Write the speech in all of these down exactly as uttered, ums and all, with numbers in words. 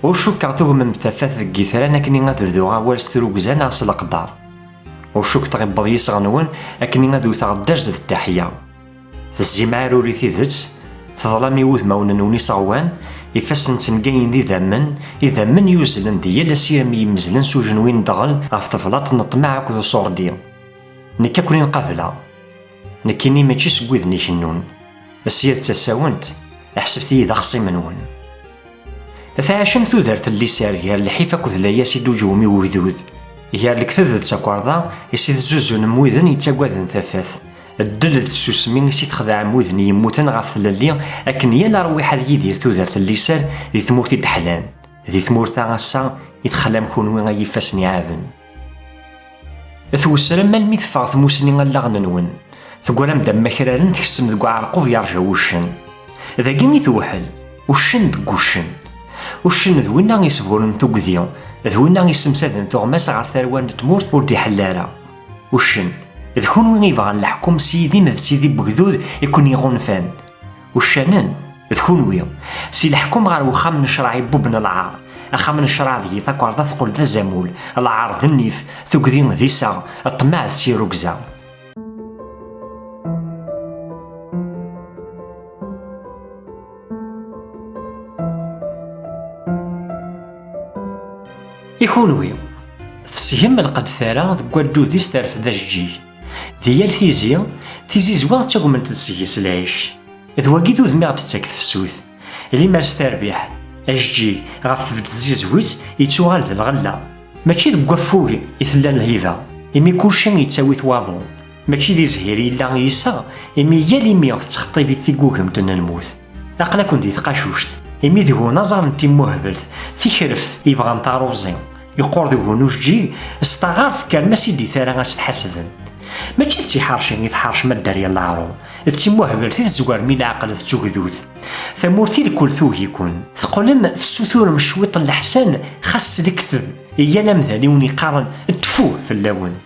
Ur cukkeɣ tugmem tafat deg yitran akken ad bduɣ awal s trugza neɣ s leqder. Ur cukkeɣ tɣibbeḍ yis-ɣ-nwen akken ad wteɣ dderz d ddaḥya. Tezzim aɛrur i tidet, teḍlam i wudmawen-nwen iseɣwan, ifassen ttengayen d idammen, idammen yuzzlen di yal asirem yemmezlen s ujenwi n ddeɣel ɣef teblaḍt n ṭṭmeɛ akked uṣurdi. Nekk ad ken-in-qableɣ. Nekkini mačči seg widen ikennun. Sya d tasawent, ḥesbet-iyi d axṣim-nwen. Tɛacem tudert n liser gar lḥif akked layas i d-uǧwem i ugdud, gar lekdeb d takerḍa i s-tezzuzzunem widen yettaggaden tafat, ddel d tsusmi i s-txedɛem widen yemmuten ɣef tlelli, akken yal arwiḥ ad yidir tudert n liser di tmurt i d-ḥlan, di tmurt-a ass-a i texlam kunwi ay ifassen iɛaben. Twesrem almi teffeɣ tmusni allaɣen-nwen. Teggram-d am wakraren, teksem deg uɛerqub yerǧa wuccen. Dagi i tewḥel. Uccen deg uccen. Uccen d winna isburren tugdi, d winna issemsaden tuɣmas ɣer tarwa n tmurt ur d-iḥell ara. Uccen, d kunwi i yebɣan leḥkum s yidim d tidi n wegdud i ken-iɣunfan. Uccanen, d kunwi. Si leḥkum ɣer wexxam n ccṛeɛ ibubben lɛar. Axxam n ccṛeɛ deg-i takerḍa teqqel d azamul, lɛar d nnif, tugdi d iseɣ, ṭṭmeɛ d tirrugza. I kunwi, tesgem lqedd tara deg waddud-is terfed ajeǧǧig. Di yal tizi, tizizwa ttagment-d seg-s lɛic. D wagi d udem i ɣ-d-tettak tefsut. Limer s terbiḥ, ajeǧǧig, ɣef tbedd tzizwit, yettuɣal d lɣella. Mačči deg waffug i tella lhiba, imi kulci yettawi-t waḍu. Mačči di zzhir i yella yiseɣ, imi yal imi tettxeṭṭib-it tigugemt n lmut. Aql-aken di tqacuct, imi deg unaẓar n timmuhbelt, tikreft yebɣan taruẓi. Yeqqur deg-wen ujeǧǧig, s taɣart tekker ma s-id-it ara ad s-tḥasbem. Mačči d tiḥerci i tḥercem a dderya n leɛrum, d timmuhbelt i tezwarem i leɛqel d tugdut. Tamurt i lkul tugi-ken. Teqqlem tessuturem cwiṭ n leḥsan, xas s lekdeb, i yal amdan i wen-iqqaren tfuh fell-awen.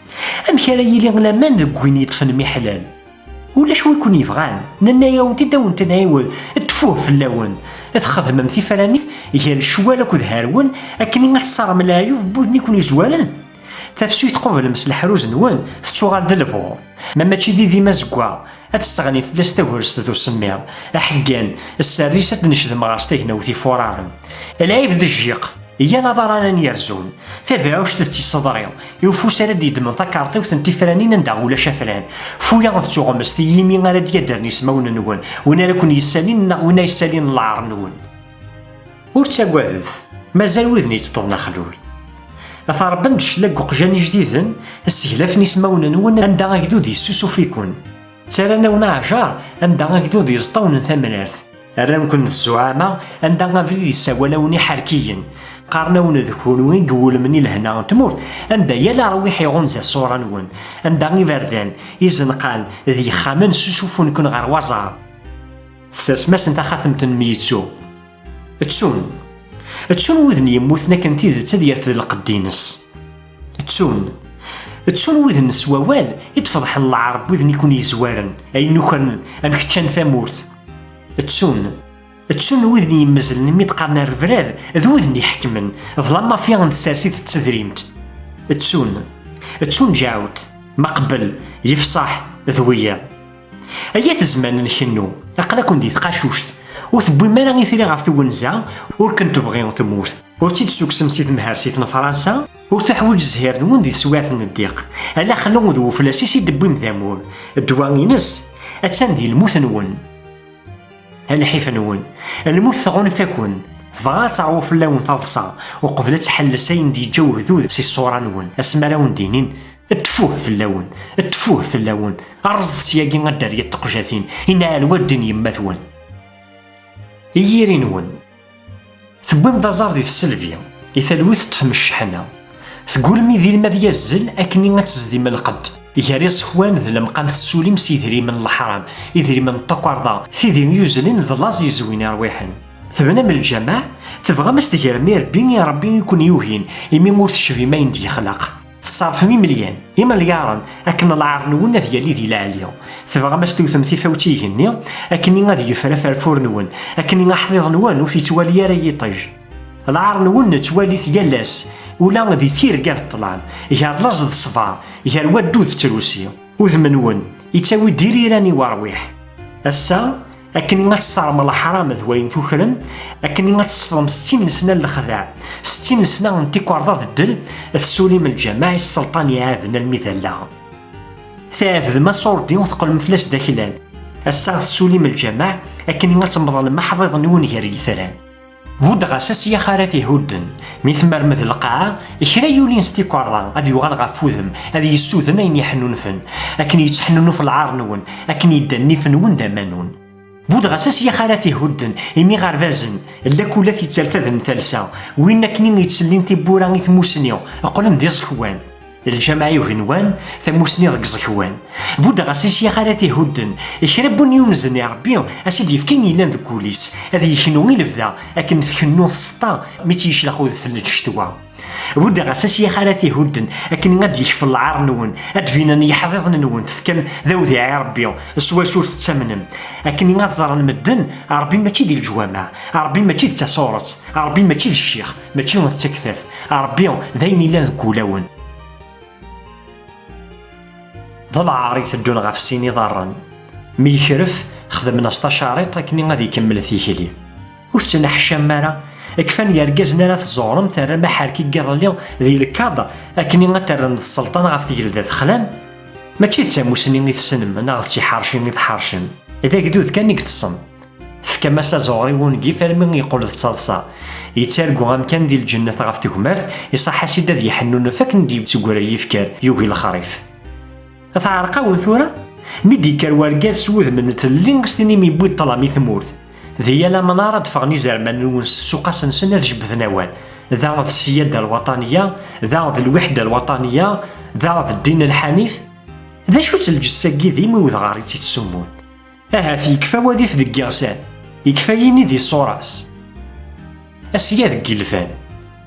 Amek ara yili laman deg win yeṭṭfen miḥlal? Ulac wi ken-yebɣan, nenna-yawen-t-id a wen-t-nɛiwed, tfuh fell-awen. Txedmem tifranit gar ccwal akked harwen, akken ad tessarem leɛyub n wudem i ken-izwaren. Tafsut tqublem s leḥruz-nwen, tettuɣal d lbur. Ma mačči d idim azeggaɣ, ad tesseɣli fell-as tagrest d usemmiḍ. Aḥeggan, sser-is ad d-necdem ɣer-s tagnawt ifuraren. Lɛib d jjiq. Yal aḍar ara n-yerzun, tabeɛɛuct d tiseḍri, i ufus ara d-yeddmen takerṭiwt n tifranin anda ulac afran, f wiyaḍ d tuɣmest i yimi ara d-yaddren ismawen-nwen, win ara ken-yessalin neɣ win ara yessalin lɛar-nwen. Ur ttagadet, mazal widen yetteṭṭḍen axlul. Ad t-rebbem-d cclag n uqjan ijdiden, seglafen ismawen-nwen anda agdud yessusuf-iken. Ttarran-awen aɛjar anda agdud yeẓṭawnen tamrart. Rran-ken d zzuɛama anda abrid yessawal-awen iḥerkiyen. Qqaren-awen d kunwi i iwulmen i lehna n tmurt, anda yal arwiḥ iɣunza ṣṣura-nwen, anda iberdan, izenqan d yexxamen ssusufun-ken ɣer waẓar. Tsersem-asen taxatemt n myittu. Ttun. Ttun widen yemmuten akken tidet ad yerfed lqedd-ines. Ttun. Ttun widen s wawal i d-feḍḥen lɛerb widen i ken-yezwaren, ay nukren, amek ččan tamurt. Ttun. Ttun widen yemmezlen imi d-qqaren rrebrab d widen iḥekmen, d la mafia n tsersit d tedrimt. Ttun. Ttun Ǧaɛut, Maqbel, Yefṣaḥ d wiyaḍ. Ay at zzman nkennu, aql-aken di tqacuct, ur tewwim ara itri ɣef twenza, ur ken-tebɣi tmurt. Ur tt-id-ssuksem si temhersit n Fransa, ur teḥwiǧ zzhir-nwen di teswiɛt n ddiq. Ala xlu d wuflas-is i d-tewwim d amur. Ddwa-ines, attan di lmut-nwen. A lḥif-nwen, lmut tɣunfa-ken, tebɣa ad terwu fell-awen taḍsa, uqbel ad tḥelles ayen d-yeǧǧa ugdud si ṣṣura-nwen, asmi ara wen-d-inin, tfuh fell-awen, tfuh fell-awen, rrẓet syagi a dderya n teqjatin, inɛel waddin yemma-twen. I yiri-nwen. Tewwim-d aẓar di tselbi, i talwit teṭṭfem cceḥna. Teggulem idilem ad yazzel akken ad tezdim lqedd. Gar iẓekwan d lemqam tessulim s idrimen n leḥram, idrimen n takerḍa, tidi yuzlen d laẓ yezwin irwiḥen. Tebnam lǧameɛ, tebɣam ad s-tgrem irebbi i Rebbi i ken-yugin, imi ur tecbim ayen d-yexleq. Tṣerrfem imelyan, imelyaṛen, akken lɛar-nwen ad yali di leɛli. Tebɣam ad s-tewtem tifawt i igenni, akken ad yeffer aferfur-nwen, akken aḥdiḍ-nwen ur t-yettwali ara yiṭij. Lɛar-nwen nettwali-t yal ass, ula di tirga d ṭṭlam, gar laẓ d ṣṣber, gar waddud d trusi. Udem-nwen yettawi-d iriran i werwiḥ. Ass-a, akken ad tesserm leḥram d wayen tukrem, akken ad tesfeḍem settin n sna n lexdeɛ, settin n sna n tikerḍa d ddel, tessulim lǧameɛ i sselṭan iɛaden almi d allaɣ. Tɛebdem aṣurdi u teqqlem fell-as d aklan. Ass-a tessulim lǧameɛ akken ad temḍlem aḥḍiḍ-nwen gar yitran. Buddeɣ-as asyax ara t-ihudden. Mi tmermed lqaɛa, kra yulin s tikerḍa ad yuɣal ɣef wudem, ad yessuden ayen iḥnunfen, akken yettḥnunuf lɛar-nwen, akken yedda nnif-nwen d aman-nwen. Buddeɣ-as asyax ara t-ihudden, imi ɣerbazen, llakula titterfaden talsa, win akken i yettellin tiwwura i tmusni, qqlen d iẓekwan. Lǧameɛ i ugenwan, tamusni deg iẓekwan. Buddeɣ-as asyax ara t-ihudden, kra n win yunzen i Rebbi, a s-id-yefk ayen yellan deg wul-is, ad yeknu i lebda, akken tkennu tseṭṭa mi tt-yeclex udfel n ccetwa. Buddeɣ-as asyax ara t-ihudden, akken ad d-yekfel lɛar-nwen, ad d-binen yiḥḍiḍen-nwen, tefkam d awdiɛ i Rebbi, swayes ur tettamnem. Akken ad ẓren medden, Rebbi mačči di leǧwameɛ, Rebbi mačči d tasuret, Rebbi mačči d ccix, mačči d taktabt, Rebbi d ayen yellan deg wulawen. D lɛar iteddun ɣef sin iḍarren. Mi yekref, xedmen-as tacariṭ akken ad ikemmel tikli. Ur tettneḥcam ara, kfan yergazen ara tẓurem, terram aḥerki n yiḍelli di lkaḍ akken ad terrem d sselṭan ɣef tgelda texlam. Mačči d tamusni i tessnem neɣ d tiḥerci i tḥercem, d agdud kan i yeṭṭsen. Tefkam-as azuɣer i wungif armi yeqqel d taḍsa. Yettargu amkan di lǧennet ɣef tegmert, iṣaḥ-as-id ad yeḥnunef akken d-yetteggra yifker, yugi lexrif. Teɛreq-awen tura? Mi d-yekker wergaz s wudem n tlelli, s tinim yewwi ṭṭlam i tmurt. Di yal amnar ad d-ffɣen izerman-nwen s tsuqas-nsen ad jebden awal. Da d ssiyada lwaṭaniya, da d lwiḥda lwaṭaniya, da d ddin lḥanif. D acu-tt lǧessa-agi d imi udɣar i tt-ittsumun? Ahat yekfa wadif deg yiɣsan, yekfa yini di ṣṣura-s. Asya deg yilfan.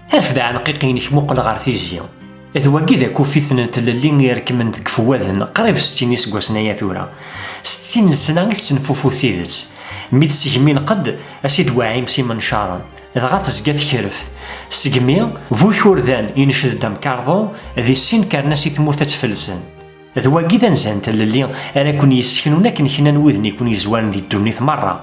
Rfed aɛenqiq-inek, muqel ɣer tizi. D wagi d akufit n tlelli i irekmen deg ifewwaden qrib settin iseggasen aya tura. Settin n sna i tettenfufud tidet. Mi d-tsegmi lqedd, a s-id-waɛim s imencaṛen, dɣa tezga tekreft. Segmi bu ikurdan, inecced-d amkarḍu, di sin kkren-as i tmurt ad tt-felsen. D wagi d anza n tlelli ara ken-yesseknun akken knan widen i ken-yezwaren di ddunit merra.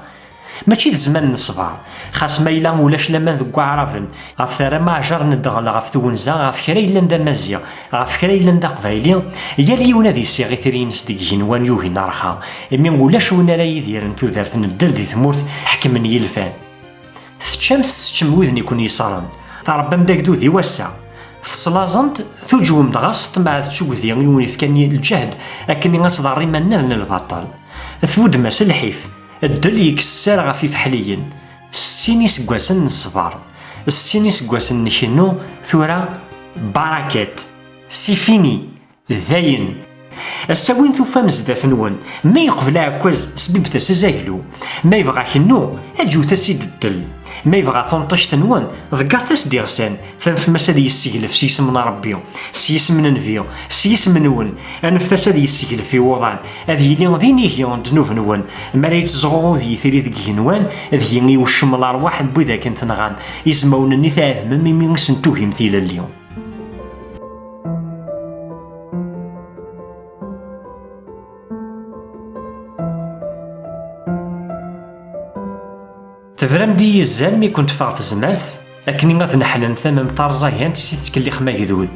Mačči d zzman n ṣṣber, xas ma yella ulac laman deg waɛraben, ɣef terram aɛjar n ddɣel ɣef twenza, ɣef kra yellan d amaziɣ, ɣef kra yellan d aqbayli, yal yiwen ad yessiɣ itri-ines deg igenwan yugin arxa, imi ulac win ara yidiren tudert n ddel di tmurt ḥekmen yilfan. Teččam, tesseččem widen i ken-yeṣṣren. Trebbam-d agdud i wass-a. Teslaẓem-t, tuǧwem-d ɣas ṭṭmeɛ d tugdi i wen-ifkan lǧehd akken ad tḍerrim annad n lbaṭel. Tbuddem-as lḥif, ddel yekkes sser ɣef ifeḥliyen. Settin iseggasen n ṣṣber, settin iseggasen n kennu, tura barakat. C'est fini. Dayen. Ass-a win tufam zdat-nwen, ma yeqbel aɛekkaz, sbibbet-as azaglu. Ma yebɣa kennu, aǧut-as-id ddel. Ma yebɣa tunṭict-nwen, ḍeggret-as-d iɣsan, tanfem-as ad yesseglef s yisem n Ṛebbi, s yisem n Nnbi, s yisem-nwen, anfet-as ad yesseglef iwuḍan, ad yili d inigi n ddnub-nwen. Mi ara yettezɣuɣud yitri deg igenwan, deg-i iweccem lerwaḥ n widak n tenɣam, izmawen-nni tɛedmem imi i sen-tugim tilelli. Tebram-d i yizan mi ken-teffeɣ tezmert, akken ad neḥlen tama-m tarẓagant i s-tettkellixem agdud,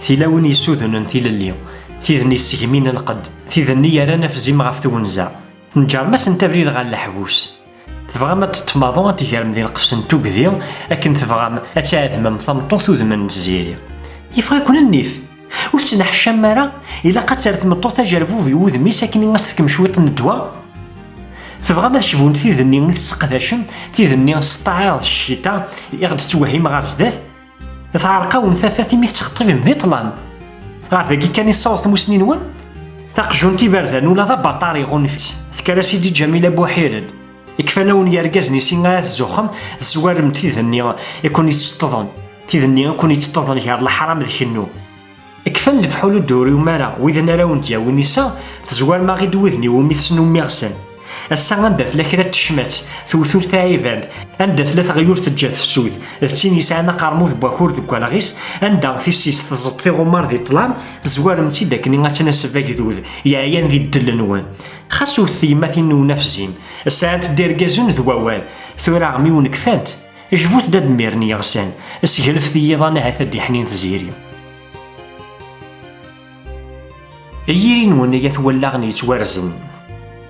tilawin yessudnen tilelli, tid-nni yessegmin lqedd, tid-nni yerran afzim ɣef twenza. Tneǧǧrem-asent abrid ɣer leḥbus. Tebɣam ad teṭṭem aḍu ad tegrem di lqefs n tugdi akken tebɣam ad tɛedmem tameṭṭut udem n tziri. Yeffeɣ-iken nnif. Ur tettneḥcam ara, ilaq ad terr tmeṭṭut ajerbub i wudem-is akken i as-tefkem cwiṭ n ddwa. Tebɣam ad cbunt tid-nni i tesseqdacem, tid-nni s ṭṭaɛa d ccita i ɣ-d-tettwehhim ɣer zdat? Teɛreq-awen tafat imi tettxeṭṭibem di ṭṭlam. Ɣer dagi kan i tessaweḍ tmusni-nwen? Taqjunt iberdan ula d abaṭar iɣunf-itt. Tekker-as-id i Ǧamila Buḥired. Ikfan-awen yergazen i sin ara tzuxxem, tezwarem-d tid-nni i ken-itteṭṭḍen. Tid-nni i ken-itteṭṭḍen gar leḥram d kennu. Kfan lebḥul ur d-uriwem ara, widen ara wen-d-yawin iseɣ, tezwarem-aɣ-id widen iwumi tesnum iɣsan. Ass-a, anda tella kra n tecmat, tewtult taɛibant, anda tella teɣyult teǧǧa tefsut, d tin yesɛan aqermud n wakud deg walɣ-is, anda tissist tẓeṭṭ tiɣummar di ṭṭlam, tezwarem-tt-id akken ad tnaseb agdud yeɛyan di ddel-nwen. Xas wwtet tiyemmatin-nwen afzim, sɛant-d irgazen d wawal, tura mi wen-kfant, jbut-d ad mmiren yeɣsan, sgelfet i yiḍan ahat ad d-iḥnin tziri. Ay yiri-nwen ay at wallaɣen yettwarzen.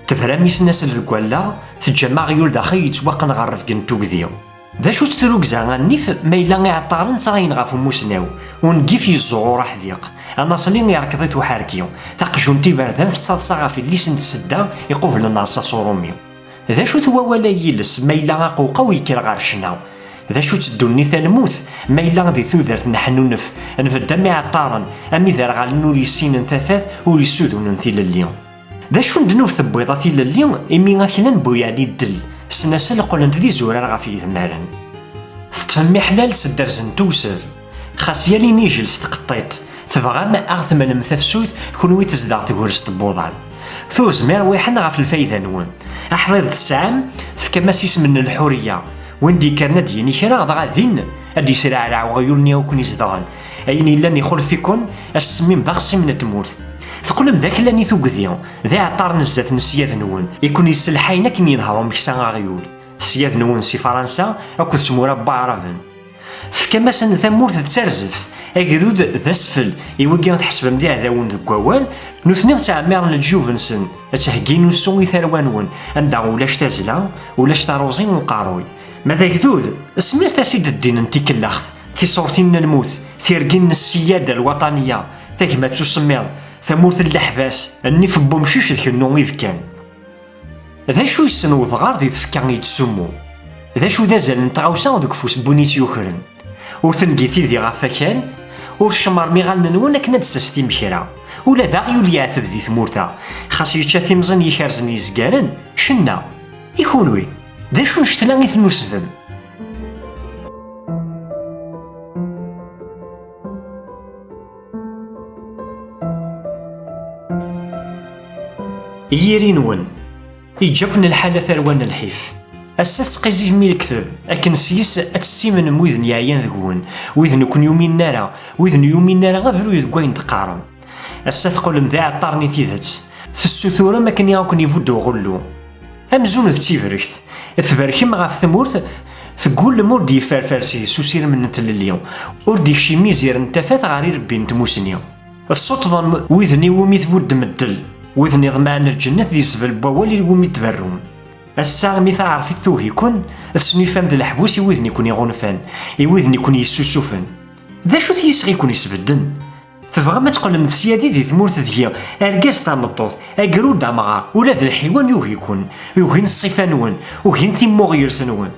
Tebram i snasel deg wallaɣ, teǧǧam aɣyul daxel yettwaqqen ɣer rrebg n tugdi. D acu-tt trugza a nnif ma yella iɛeṭṭaren ttɣayen ɣef umusnaw, ungif yezzuɣur aḥdiq, anaṣli yerkeḍ-it uḥerki, taqjunt iberdan tettaḍsa ɣef yelli-s n tsedda iqublen rṣaṣ urumi. D acu-t wawal-a yiles ma yella aqewqaw yekker ɣer ccna? D acu-tt ddunit a lmut ma yella di tudert neḥnunef, nbedd am iɛeṭṭaren, am iderɣalen ur yessinen tafat, ur yessudunen tilelli? D acu n ddnub tewwiḍ a tilelli imi aklan n Buyaɛli ddel, snasel qqlent d izurar ɣef yedmaren? Teṭṭfem miḥlal s dderz n tewser. Xas yal inijel s tqeṭṭiṭ, tebɣam a ɣ-temlem tafsut, kunwi tezdeɣ tegrest n wuḍan. Turzem irwiḥen ɣef lfayda-nwen. Aḥḍiḍ tesɛam, tefkam-as isem n lḥuriya. Win d-yekkren ad d-yini kra, dɣa din ad d-yesreɛreɛ uɣyul-nni i ken-izedɣen. Ayen yellan ixulef-iken, a s-tsemmim d axṣim n tmurt. Teqqlem d aklan i tugdi, d iɛeṭṭaren zdat n ssyad-nwen, i ken-yesselḥayen akken yenher umeksa aɣyul. Ssyad-nwen si Fransa akked tmura n Waɛraben. Tefkam-asen tamurt d tarzeft, agrud d asfel, i wigi tḥesbem d iɛdawen deg wawal, nutni ttɛemmiren leǧyub-nsen, ttheggin usu i tarwa-nwen, anda ulac tazzla, ulac taruẓi n uqerruy. Ma d agdud, smirt-as-id ddin n tikellaxt, tiṣurtin n lmut, tirgin n ssiyada lwaṭaniya, tagmat s usemmiḍ, tamurt n leḥbas, nnif n wemcic d kennu i bkan. D acu yessen wedɣar di tfekka yettsumu? D acu d azal n tɣawsa deg ufus n win i tt-yukren? Ur tengi tidi ɣef wakal, ur tcemmrem iɣallen-nwen akken ad d-tastim kra. Ula d aɣyul yeɛteb di tmurt-a, xas yečča timẓin ikerzen yezgaren, cenna. I kunwi, d acu n ccetla i tennusbem? I yiri-nwen, iǧǧa-ken lḥal a tarwa n lḥif. Ass-a tesqizim i lekdeb, akken s yis ad tessimnem widen yeɛyan deg-wen, widen ur ken-yuminen ara, widen ur yuminen ara abrid deg wayen d-teqqarem. Ass-a teqqlem d iɛeṭṭaren i tidet, tessuturem akken i ken-ibudd uɣellu. Amzun d tibrekt, tberkem ɣef tmurt, teggulem ur d-yefferfer seg-s usirem n tlelli, ur d-ikcim izir n tafat ɣer irebbi n tmusni. Tessuṭḍem widen iwumi tbuddem ddel, widen iḍemɛen lǧennet di zzbel n wawal iwumi d-tberrum. Ass-a, mi taɛerfit tugi-ken, tesnulfam-d leḥbus i widen i ken-iɣunfan, i widen i ken-yessusufen. D acu-t yisɣi i ken-isbedden? Tebɣam ad teqqlem d syadi di tmurt deg-i, argaz tameṭṭut, agrud amɣar, ula d lḥiwan yugi-ken, ugin ṣṣifa-nwen, ugin timmuɣyelt-nwen.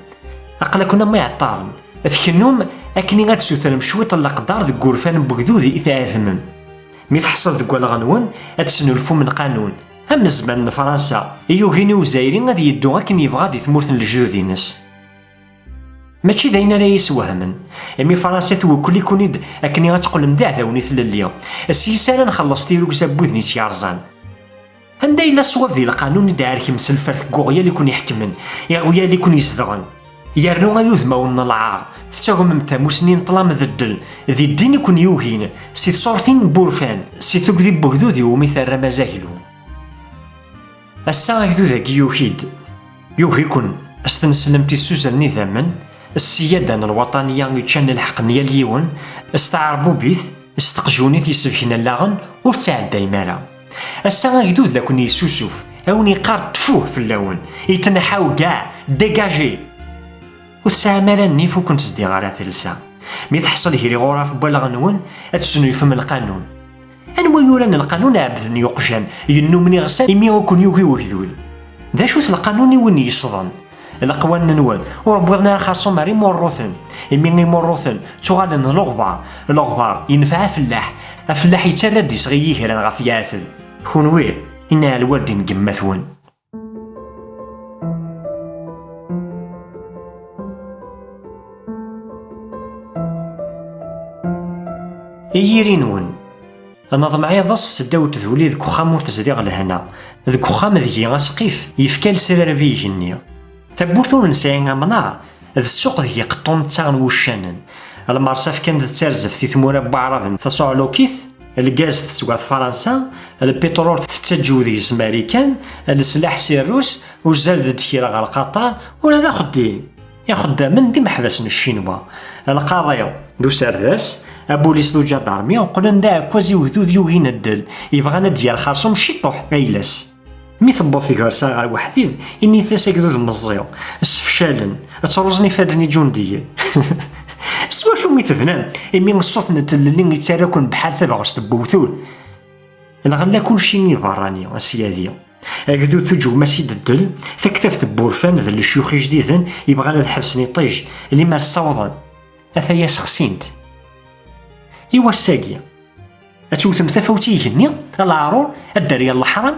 Aql-aken am iɛeṭṭaren, tkennum akken ad d-sutrem cwiṭ n leqder deg wurfan n wegdud i tɛedmem. Mi teḥṣel deg walɣ-nwen, ad tesnulfum lqanun, am zzman n Fransa, i yugin i Uzzayri ad yeddu akken yebɣa di tmurt n lejdud-ines. Mačči d ayen ara yeswehmen, imi Fransa twekkel-iken-id akken ad teqqlem d iɛdawen i tlelli, s yis ara nxelleṣ tirrugza n widen i tt-yerẓan. Anda yella ṣṣwab di lqanun i d-tɛerkem s lferk n uɣyal i ken-iḥekmen, iɣyal i ken-izedɣen? Yernu ay udmawen n lɛar, tettagmem tamusni n ṭṭlam d ddel, di ddin i ken-yugin, si tṣurtin n wurfan, si tugdi n wegdud iwumi terram azaglu. Ass-a agdud-agi yuki-d. Yugi-ken s tneslemt issuzren idammen, s ssiyada n lwaṭaniya yeččan lḥeqq n yal yiwen, s tɛerbubit, s teqjunit yesbeken allaɣen, ur tettɛeddayem ara. Ass-a agdud la ken-yessusuf, a wen-yeqqar tfuh fell-awen, yettneḥḥaw gaɛ, dégagez! Ur tesɛam ara nnif ur ken-tezdiɣ ara telsa. Mi teḥṣel gri ɣuraf n walɣ-nwen, ad tesnulfem lqanun. Anwa yuran lqanun ɛebden yuqjan, yennumen iɣsan imi ur ken-yugi wegdud? D acu-t lqanun i win yesḍen? Leqwanen-nwen ur wwiḍen ara xerṣum ar imurruten, imi imurruten ttuɣalen d leɣbar, leɣbar yenfeɛ afellaḥ, afellaḥ yettarra-d isɣi yigran ɣef yiɛtel. Kunwi, inɛel waddin n yemma-twen. I yiri-nwen. Anaḍem iḍes seddaw tduli deg uxxam ur tezdiɣ lehna, deg uxxam deg-i asqif yefka lesrar i yigenni. Tawwurt ur nesɛi amnaṛ, d ssuq deg-i qeṭṭun ttaɣen wuccanen. Lmersa fkan-d tarzeft i tmura n waɛraben tasuɛlukit, lgaz teswa Fransa, lpiṭrul tettaǧew deg-s Marikan, leslaḥ si Rrus, uzzal d kra ɣer Qatar, ula d axeddim. Ixeddamen d imeḥbas n Ccinwa. Lqaḍi d userdas, abulis d uǧadarmi qqlen d aɛekkaz i ugdud yugin ddel, yebɣan ad d-yerr xerṣum ciṭuḥ ayla-s. Mi tewweḍ tgersa ɣer weḥdid, init-as agdud meẓẓi, ssefcalen, ttruẓen ifadden iǧundiyen. S wacu mi tebnam? Imi ṣṣut n tlelli yettarra-ken bḥal tabɣest n wewtul. Lɣella kulci iberrani, asyadi. Agdud tuǧewma-s i d-ddel, taktabt n wurfan d lecyux ijdiden yebɣan ad ḥebsen iṭij, limer ssawḍen. Ataya sexsin-t. I wass-agi, ad tewtem tafawt i yigenni, a leɛrur, a dderya n leḥram?